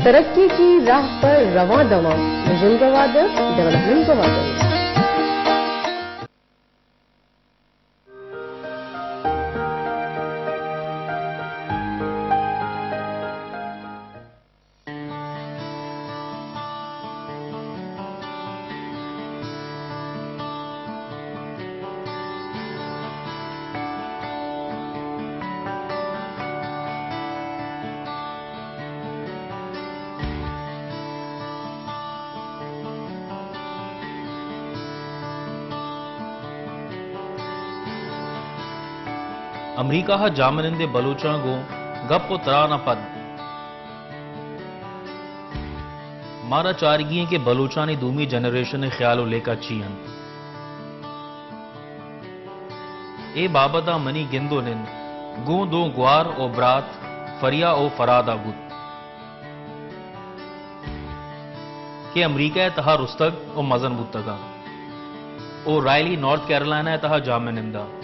ترقی کی راہ پر رواں دواں، وژن گوادر، ڈیولپمنٹ گوادر۔ امریکہ ء جاہمنندیں بلوچاں گوں گپ ء تران ء پد مارا چارگی انت کہ بلوچانی دومی جنریشن ء خیال ء لیکہ چی انت۔ اے بابت ء منی گند ء نند گوں دو گوار ء برات فریا ء فراد ء بوت۔ کہ امریکہ ء تہا رستگ و مزن بوتگ انت و رائلی نارتھ کیرولائنا ء تہا جاہمنند انت۔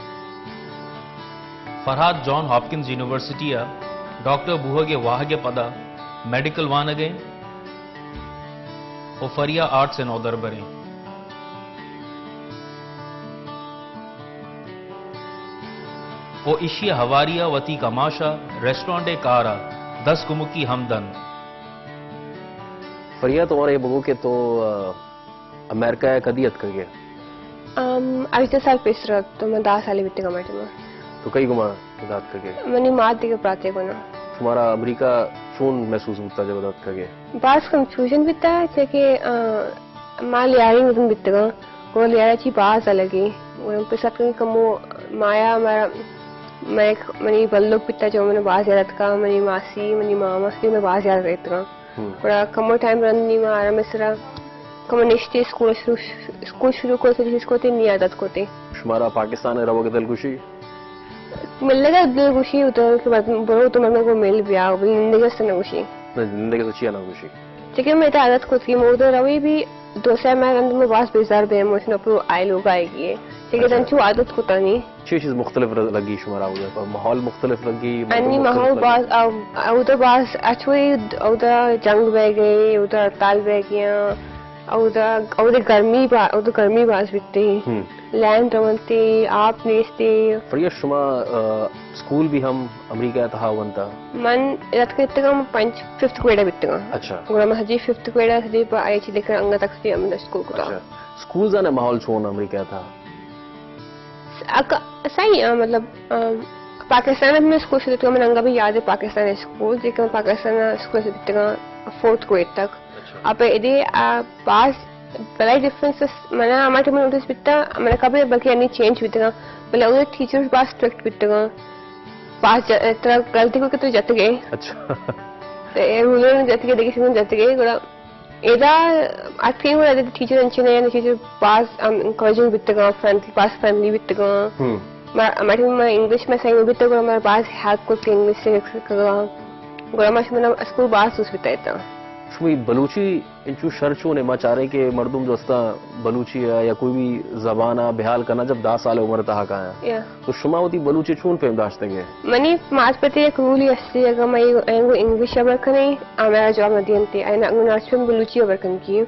فرہاد جان ہاپکنز یونیورسٹی ء ڈاکٹر بوہگ ء واہگ ء پدا میڈیکل وانگ ء انت و فریا آرٹس ء نودربر انت۔ و ایشی ء ہواری ء وتی کماش ء ریسٹورانٹ ء کار ء دست کمکی ہم دنت۔ فریا، تو مارا اے بگو کہ تو، آ، امریکہ ء کدی اتکگ ئے؟ ام، ہژدہ سال پیسر ات، تو من دہ سال بیتگ ہما ٹائم ء۔ تو کئی گما ادا اتکگ ئے؟ منی مات دگہ براتے گونا۔ شمارا امریکہ چون محسوس بوتا جب ادا اتکگ ئے؟ باز کنفیوژن بیتا، چہ کہ، آ، ما لیاری مزن بیتگاں، گڑا لیارا چی باز الگی۔ گڑا پس اتکگیں کمو مایا مارا، مئے، منی بلک بیتا، چو من باز یاد اتکا، منی ماسی، منی ماما، سبی من باز یاد ریتگاں۔ ہم۔ گڑا کمو ٹائم رند نی ما آرام سرا کمو نشتے، اسکول شروع، اسکول شروع کو، چیز کو تے نی عادت کو تے۔ شمارا پاکستان روگ دل گوشی؟ ملگ ء دل گوشی، اتو کہ بر-، برو تو مرمے گوں مل بیا، بلے نندگ است نہ گوشی۔ نہ، نندگ است چیا نہ گوشی؟ چکہ میں تا عادت کت کہ مودا روی بھی دو سہ ماہ رند میں باز بیزار بے، موشن اپرو آئے لوگ آئے گی ہے۔ چکہ اچھا۔ تن چو عادت کتانی۔ چی چیز مختلف ر-، لگی شمارا اودا؟ ماحول مختلف لگی، موسم انی مختلف ماحول لگی؟ باز، او-، اودا باز اچوئی، اودا جنگ بہ گئے، اودا ہڑتال بہ گیا، اودا، اودا گرمی با-، اودا گرمی باز بیتے۔ ہم۔ لین رونتے، آپ نیستے۔ فریا، شما، آ، اسکول بھی ہم امریکہ ء تہا ونتا؟ من اتکگ اتگاں، من پنچ، ففتھ گریڈ ء بیتگاں۔ اچھا۔ گڑا من سجی ففتھ گریڈ ء سجی پہ آئی چی دیکھ انگا تک سجی ہم اسکول کتا۔ اچھا۔ اسکول زانے ماحول چون امریکہ ء تہا؟ اک-، صحیح ہے، مطلب، آ، پاکستان ء من اسکول شروع اتگاں، من انگا بھی یاد ہے پاکستان اسکول، جیکہ من پاکستان اسکول سے بیتگاں فورتھ گریڈ تک۔ اچھا۔ اپے ادے، آ، باز بلائی ڈفرنس است، منا ہما ٹائم نوٹس بیتا، منا خبر بلکہ انی چینج بیتگا، بلے او ٹیچر باز اسٹرکٹ بیتگا، باز ج-، ترا غلطی کو کہ تو جتگے۔ اچھا۔ تے رولر جتگے، دیگه چیزوں جتگے، گڑا ادا آئی تھنک گڑا ٹیچر انچنے، ٹیچر باز انکریجنگ بیتگا، فرینڈلی، باز فرینڈلی بیتگا۔ ہم۔ ما، ہما ٹائم ما انگلش میں صحیح بیتا، گڑا ما باز ہیلپ کو کہ انگلش سے کگا۔ گڑا ما شمنا اسکول باز دوست بیتا۔ شمی بلوچی انچو شر چون ہے؟ ما چاریں کہ مردم جو استا بلوچی ہے یا کوئی بھی زبان ہے بحال کرنا جب دہ سال عمر تہا کایا۔ یا۔ تو شما وتی بلوچی چون پیم داشتگے؟ منی مات پتے یک رولی استی، اگر میں اینگو انگلش خبر کنے، آ میرا جواب نہ دینتے، اینگو ناچن بلوچی خبر کن کی۔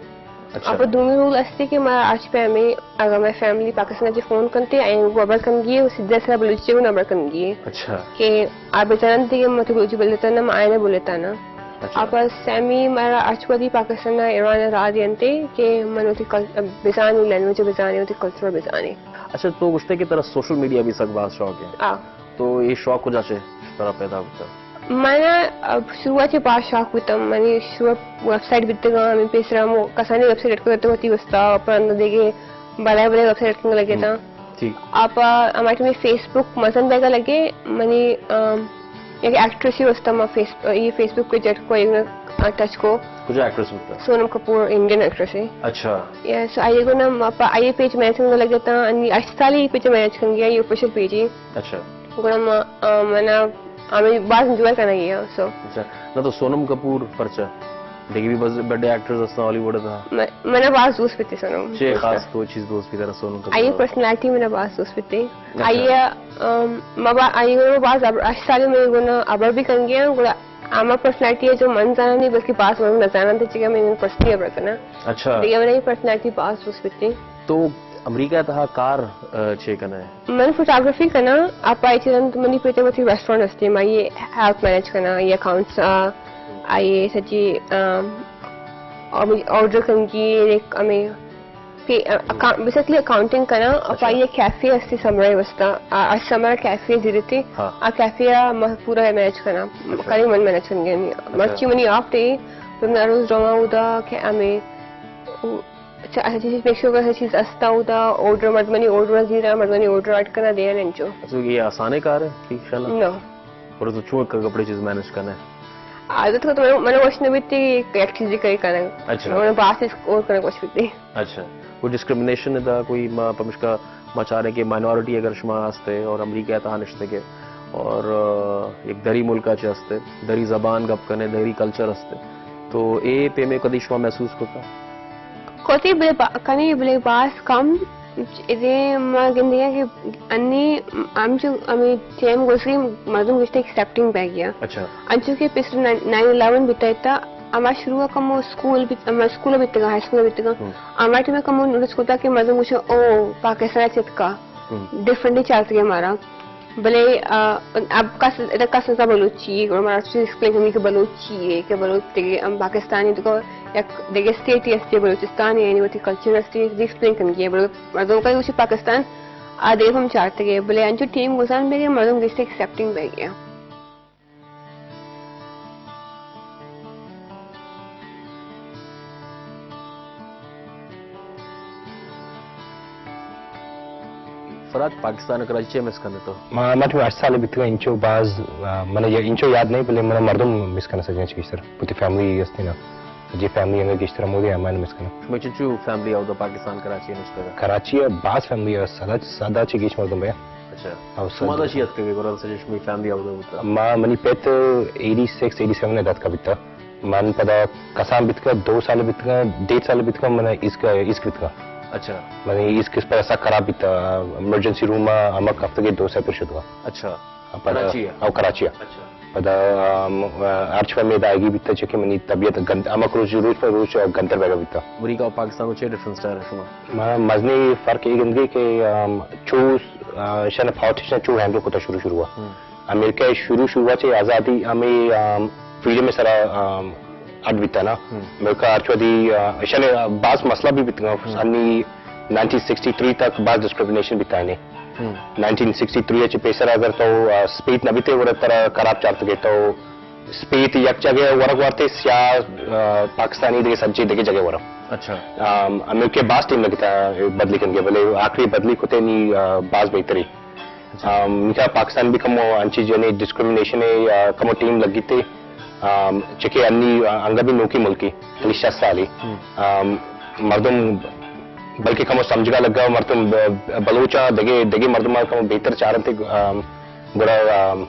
اچھا۔ اپا دومی رول استی کہ ما آج پہ ہمیں، اگر میں فیملی پاکستان چی فون کنتے، اینگو خبر کن گی، سیدھا سیدھا بلوچی کو خبر کن گی۔ اچھا۔ کہ آ بچارن تے کہ مت بلوچی بولتا نا، میں آئے نہ بولتا نا۔ اچھا۔ اپا سیمی مارا اچ وتی پاکستان ء ایران ء راہ دینتے کہ من وتی کل-، بزانی، لینگویج بزانی، وتی کلچر بزانی۔ اچھا، تو گوشتے کہ ترا سوشل میڈیا بھی سک باز شوق ہے۔ آ۔ تو یہ شوق کجا سے ترا پیدا ہوتا؟ من اب شروعات سے باز شوق ہوتا، منی شروع ویب سائٹ بیتگا، ہمیں پیسرا مو کسانی ویب سائٹ کو تو وتی وستا، پر اندر دیگه بلے بلے ویب سائٹ کنگ لگے تھا۔ ٹھیک۔ آپ، آ، ہمارے میں فیس بک مزن بیگا لگے، منی، آم، یک ایکٹریس ہی واسطہ ما فیس، یہ فیس بک پہ جٹ کو ایک، آ، ٹچ کو۔ کجا ایکٹریس ہوتا؟ سونم کپور، انڈین ایکٹریس ہے۔ اچھا۔ یس، آئیے کو نا، ما پا، آئیے پیج مینج کنگ لگے تھا، انی اٹھ سال ہی پیج مینج کنگ گیا، یہ آفیشل پیج ہی۔ اچھا۔ گڑا ما، آ، منا، ہمیں باز انجوائے کرنا گیا، سو۔ اچھا، نہ تو سونم کپور پرچا؟ دیگه بھی بس بڑے ایکٹرز ہستاں ہالی ووڈ ء تہا۔ م-، منا باز دوست بیتے سونم۔ چے خاص کوئی چیز دوست بیتے ترا سونم کپور؟ آئی پرسنالٹی منا باز دوست بیتے۔ اچھا۔ آئی، ام، ما با-، آئی گونا باز ابر، اش سال میں گونا ابر بھی کنگے ہیں، گڑا آما پرسنالٹی ہے جو من زانا نہیں، بلکہ باز من نہ زانا تھے، چکا میں پرسنلی ابر کنا۔ اچھا۔ دیگه منا یہ پرسنالٹی باز دوست بیتے۔ تو امریکہ تہا کار، آ، چے کنا ہے؟ من فوٹوگرافی کناں، آ پہ چیزاں تو منی پت ء وتی ریسٹورنٹ ہستی، ما یہ ہیلپ مینج کناں، یہ اکاؤنٹس، آ، آ یہ سچی، آ، آرڈر کنگی، ایک ہمیں پے-، آ، اکاؤنٹ، بیسکلی اکاؤنٹنگ کناں، آ پہ اچھا۔ یہ کیفے ہستی سمرے وستا، آ، آ سمر کیفے دیرتے، ہاں۔ آ کیفے آ ما پورا مینج کناں، اچھا۔ کلی من مینج کنگی نہیں۔ اچھا۔ مرچی منی آف ڈے، تو من روز رواں ادا کہ ہمیں اچھا، اچھا، چیز میک شور کہ ہر چیز استا ہوتا، آرڈر مردمانی آرڈر زیرا، مردمانی آرڈر اڈ کنا دیا ننچو۔ اچھا، یہ آسان کار ہے، ٹھیک ہے نا؟ نو۔ اور تو چون کا کپڑے چیز مینج کرنا ہے؟ عادت کو تو میں، میں نے وش نہیں بیتی کہ ایک چیز کئی کرنا۔ اچھا۔ میں نے باس اس اور کرنا کچھ بیتی۔ اچھا، کوئی ڈسکریمنیشن ہے دا، کوئی ما پمشکا ما چاریں کہ مائنورٹی اگر شما ہستے اور امریکہ تہا نشتے کے اور، آ، ایک دری ملکا چے ہستے، دری زبان گپ کنے، دری کلچر ہستے، تو اے پیمے کدی شما محسوس کرتا؟ کتی بلے با-، کنی بلے باز کم، اے ما گندگا کہ انی ہم چو ہمیں ٹائم گوشی مردم گشتے ایکسپٹنگ پہ گیا۔ اچھا۔ انچو کہ پس نائن الیون بیتا تا، اما شروع کمو اسکول بیت، اما اسکول بیتگا، ہائی اسکول بیتگا۔ ہم۔ اما ٹائم کمو نوٹس کوتا کہ مردم گوشے، او، پاکستان چتکا۔ ہم۔ ڈفرنٹلی چارتگے مارا۔ بلے، آ، اب کس، ادا کس نزا بلوچی، گڑا مارا چیز ایکسپلین کنگی کہ بلوچی ہے، کہ بلوچ دیگه، ہم پاکستانی تو یک دیگه اسٹیٹ ہی استی بلوچستان ہے، یعنی وتی کلچر استی، ایکسپلین کنگی ہے، بلے مردم کا گوشی پاکستان، آ دیگه ہم چارتگے، بلے انچو ٹیم گزان بیگے، مردم گشتے ایکسپٹنگ بیگے۔ فرات، پاکستان ء کراچی چے مس کنئے تو؟ ما، ما تو ہشت سال بیتگا، انچو باز، آ، من یا-، انچو یاد نہیں، بلے من مردم مس کناں سجیں چہ گیشتر۔ پتی فیملی ہستی نا، سجی فیملی انگا گیشتر ہمودے ہمان مس کناں۔ شما چنچو فیملی اودا پاکستان کراچی نشتگا؟ کراچی ء باز فیملی ء، سدا، سدا چہ گیش مردم بیا۔ اچھا۔ او شما سدا۔ دا چی اتکگے گڑا سجی شمی فیملی اودا بوتا؟ ما، منی پت ایٹی سکس، ایٹی سیون ء داتکا بیتا۔ من پدا کسان بیتگا، دو سال بیتگا، ڈیڑھ سال بیتگا، من ایسک، ایسک بیتگا۔ اچھا۔ من ایسک اس پر سک خراب بیتا، ایمرجنسی روم ء ہمک ہفتگے دو سال پر شتگا۔ اچھا۔ پدا کراچی ء؟ او کراچی ء۔ اچھا۔ پدا، آم، ہرچ پہ مے دائیگی بیتا چہ کہ منی طبیعت گند-، ہمک روچ، روچ پر روچ گندتر بیگا بیتا۔ امریکہ و پاکستان و چے ڈفرنس چارے شما؟ ما مزنی فرق اے گندگی کہ، آم، چو، آ، شن پالیٹیشن چو ہینڈل کتا شروع شروع ء۔ ہم۔ امریکہ شروع شروع چہ آزادی ہمیں، آم، فریڈم سرا، آم، اڈ بیتا نا۔ ہم۔ امریکہ ہرچ وھدی، آ، اشانی باز مسئلہ بھی بیتگا۔ ہم۔ انی نائنٹین سکسٹی تھری تک باز ڈسکریمنیشن بیتا نے۔ ہم۔ نائنٹین سکسٹی تھری چہ پیسر اگر تو، آ، اسپیت نہ بیتے ورا ترا خراب چارتگے تو اسپیت یک جگہ ورگ وارتے سیاہ، آ، پاکستانی دگہ سجے دگہ جگہ ورا۔ اچھا۔ آم، امریکہ باز ٹیم لگتا بدلی کنگے، بلے آخری بدلی کتے نی، آ، باز بہتری۔ آم، میکا پاکستان بھی کمو انچی جنے ڈسکریمنیشن ہے یا کمو ٹیم لگی تے، آم، چکے انی، آ، انگا بھی نوکی ملکی، انی شست سالی۔ آم، مردم بلکہ کمو سمجھگا لگا، مردم ب-، بلوچاں دگے، دگے مردماں کمو بہتر چارنتے، آم، گڑا، آم،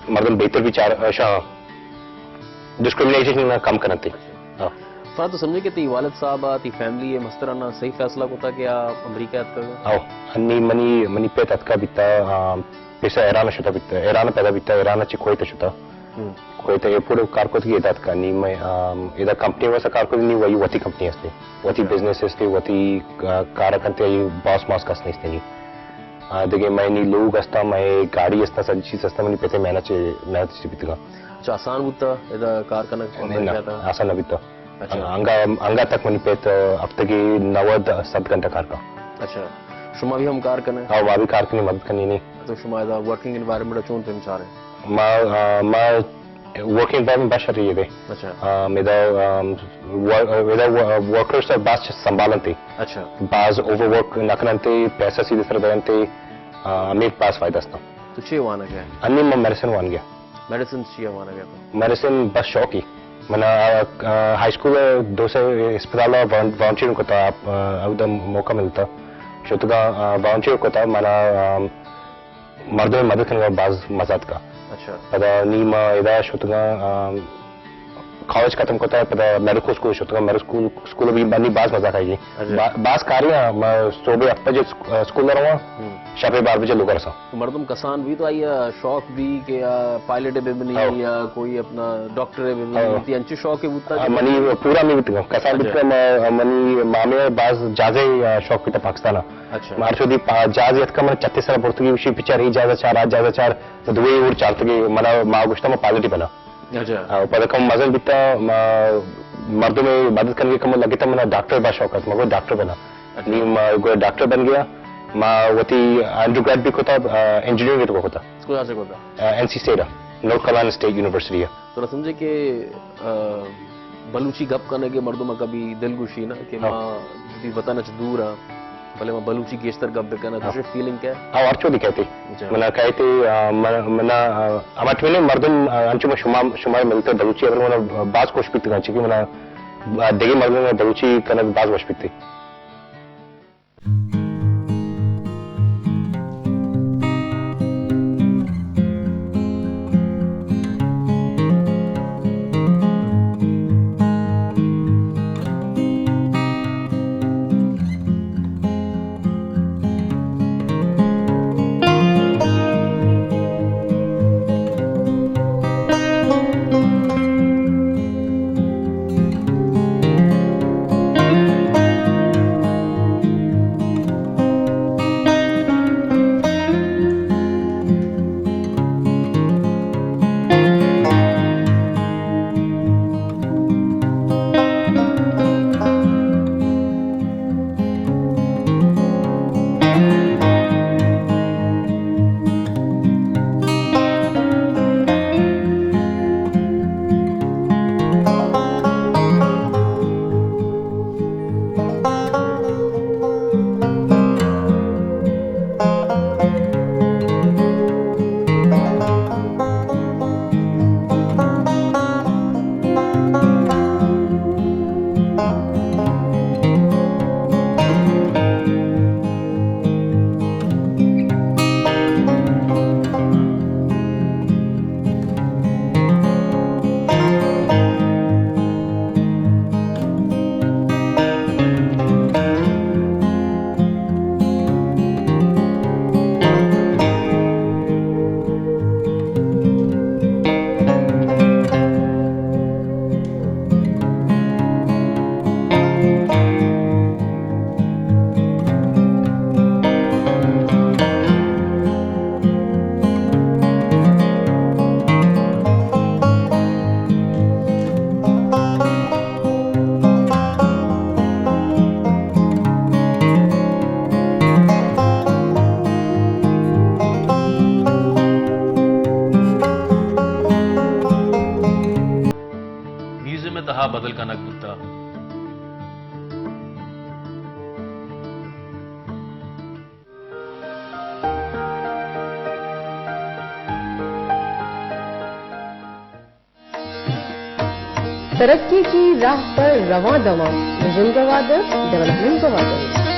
مردم بہتر بھی چار، شاہ ڈسکریمنیشن نہ کم کرنتے۔ ہاں۔ فہد، تو سمجھے کہ تئی والد صاحب آ، تئی فیملی ء مستران ء صحیح فیصلہ کتا کہ آ امریکہ اتکگ؟ او، انی منی، منی پت اتکا بیتا، آ، پیسہ ایران شتا بیتا، ایران پیدا بیتا، ایران چہ کویت شتا۔ ہم۔ کویت ایئرپورٹ کار کت کہ ادا اتکا، نی میں، آ، ادا کمپنی واسطہ کار کت، نی وہی وتی کمپنی ہستی، وتی اچھا۔ بزنس ہستی، وتی، آ، کار کنتے، باس ماس کس نیستی نی۔ آ، دگہ میں نی لوگ ہستا، میں گاڑی ہستا، سجی چیز ہستا، منی پتے محنت چے، محنت چے بیتگا۔ اچھا، آسان بوتا ادا کار کنگ؟ نہیں، نہ، آسان نہ بیتا۔ اچھا۔ انگا، انگا تک منی پت ہفتگی نود صد گھنٹہ کار کا۔ اچھا۔ شما بھی ہم کار کنے؟ ہاں، ما بھی کار کنی، مدد کنی نہیں۔ تو شما ادا ورکنگ انوائرمنٹ چون پیم چارے؟ ما، آ، ما ورکنگ انوائرمنٹ بشر یہ دے۔ اچھا۔ آ، میدا، آ، ور-، میدا ورکرز باز سنبھالنتے۔ اچھا۔ باز اوور ورک نہ کننتے، پیسہ سیدھے سر دینتے، آ، ہمیں باز فائدہ استا۔ تو چے وانگ ہے؟ انی ما میڈیسن وان گیا۔ میڈیسن چیا وانگ ء تو؟ میڈیسن بس شوق ہی۔ من، آ، آ، ہائی اسکول ء دو سے اسپتال ء والن-، والنٹیئر کتا، آ، اودا موقع ملتا۔ شتگا، آ، والنٹیئر کتا، من، آ، مردم مدد کنگا باز مزہ اتکا۔ اچھا۔ پدا نی ما ادا شتگا، آ، کالج ختم کتا، پدا میڈیکل اسکول شتگا، میڈیکل اسکول، اسکول بھی منی باز مزہ کھائی۔ اچھا۔ با-، باز کاری ہاں، ما صبح ہفت بجے اسک-، اسکول رواں، ہم۔ شپ بارہ بجے لوگ رساں۔ تو مردم کسان بھی تو آئی شوق بھی کہ آ پائلٹ بہ بنی ہاں۔ یا کوئی اپنا ڈاکٹر بہ بنی، ہاں۔ تی انچو شوق بوتا آ، کہ منی پورا نہیں بیتگا۔ کسان اچھا۔ بیتگا، ما، منی مامے باز جازے، آ، شوق بیتا پاکستان۔ اچھا۔ مارچو دی پا-، جاز یتکا من چتے سر برتگی وشی پچار، ای جازا چار، آ جازا چار، دوی اور چارتگی، منا ما گوشتا ما پائلٹ بنا۔ اچھا۔ آ، پدا کم مزن بیتا، ما مردم مدد کنگی کم لگتا، منا ڈاکٹر با شوق است، ما گو ڈاکٹر بنا۔ اچھا۔ نی ما گو ڈاکٹر بن گیا، ما وتی انڈر گریڈ بھی کتا، آ، انجینئرنگ تو کتا۔ کجا سے کتا؟ آ، N C state, North Carolina state university ہے۔ تو سمجھے کہ، آ، بلوچی گپ کنگے مردم کبھی دلگوشی نا کہ ہاں۔ ما دی وطن اچ دور ہاں۔ بلے ما بلوچی گیشتر گپ بکناں، ہاں۔ تو فیلنگ کیا؟ ہاں، ہر چودی کہتے۔ اچھا۔ منا کہتے، آ، من-، منا، آ، ہم اٹمینے مردم، آ، انچو ما شما، شما ملتے بلوچی، اگر منا باز خوش بیتگا، چونکہ منا، آ، دگہ مردم بلوچی کنگ باز خوش بیتے۔ میوزیم ءِ تہا بدل کنگ بوتگ۔ ترقی کی راہ پر رواں دواں، ویژن گواہ دنت، ڈیولپمنٹ گواہ دنت۔